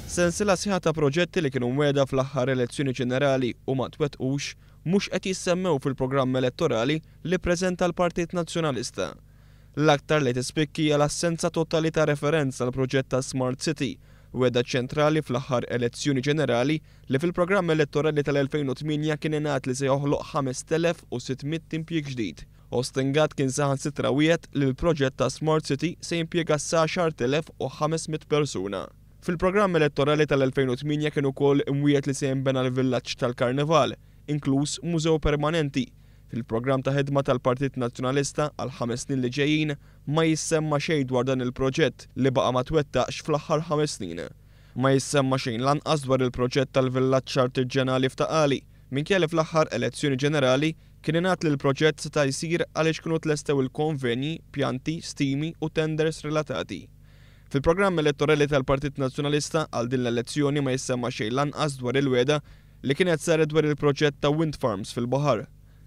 Sensiela sħiħa ta' proġetti li kienu mwiegħda fl-aħħar elezzjoni ġenerali u ma twettqux mhux qed jissemmew fil-programm elettorali li ppreżenta l-Partit Nazzjonalista. L-aktar li tispikki hija l-assenza totali ta' referenza għall-proġett ta' Smart City, wegħda ċentrali fl-aħħar elezzjoni ġenerali li fil-programm elettorali tal-2008 kien ingħad li se joħloq 5,600 impjieg ġdid. Austin Gatt kien saħansitra wiegħed li l-proġett ta' Smart City se jimpjega sa 10,500 persuna. Fil-programm elettorali tal-2008 kien ukoll imwiegħed li se jinbena l-villaġġ tal-Karnival, inkluż mużew permanenti. Fil-programm ta' ħidma tal-Partit Nazzjonalista għall-ħames snin li ġejjin ma jissemma xejn dwar dan il-proġett li baqa' ma twettaqx fl-aħħar ħames snin. Ma jissemma xejn lanqas dwar il-proġett tal-villaġġ artiġġjanali f'Ta' Qali, minkejja li fl-aħħar elezzjoni ġenerali Kien ingħad li l-proġett seta' jsir għaliex kienu tlestew il-konvenji, pjanti, stimi u tenders relatati. Fil-programm elettorali tal-Partit Nazzjonalista għal din l-elezzjoni ma jissemma xejn lanqas dwar il-wegħda li kienet saret dwar il-proġett ta' wind farms fil-baħar.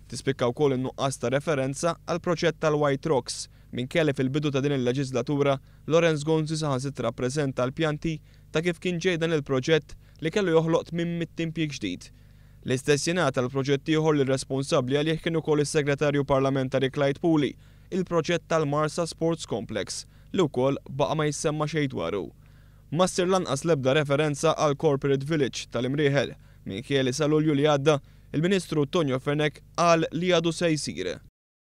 Tispikka wkoll in-nuqqas ta' referenza għall-proġett tal-White Rocks minkejja li fil-bidu ta' din il-leġiżlatura Lawrence Gonzi saħansitra ppreżenta l-pjanti ta' kif kien ġej dan il-proġett li kellu joħloq 800 impjieg ġdid. L-istess jingħad għal proġett ieħor li responsabbli għalih kien ukoll is-Segretarju Parlamentari Clyde Puli, il-proġett tal-Marsa Sports Complex, li wkoll baqa' ma jissemma xejn dwaru. Ma ssir lanqas l-ebda referenza għall-Corporate Village tal-Imrieħel, minkejja li sa Lulju li għadda, il-Ministru Tonio Fenech qal li għadu se jsir.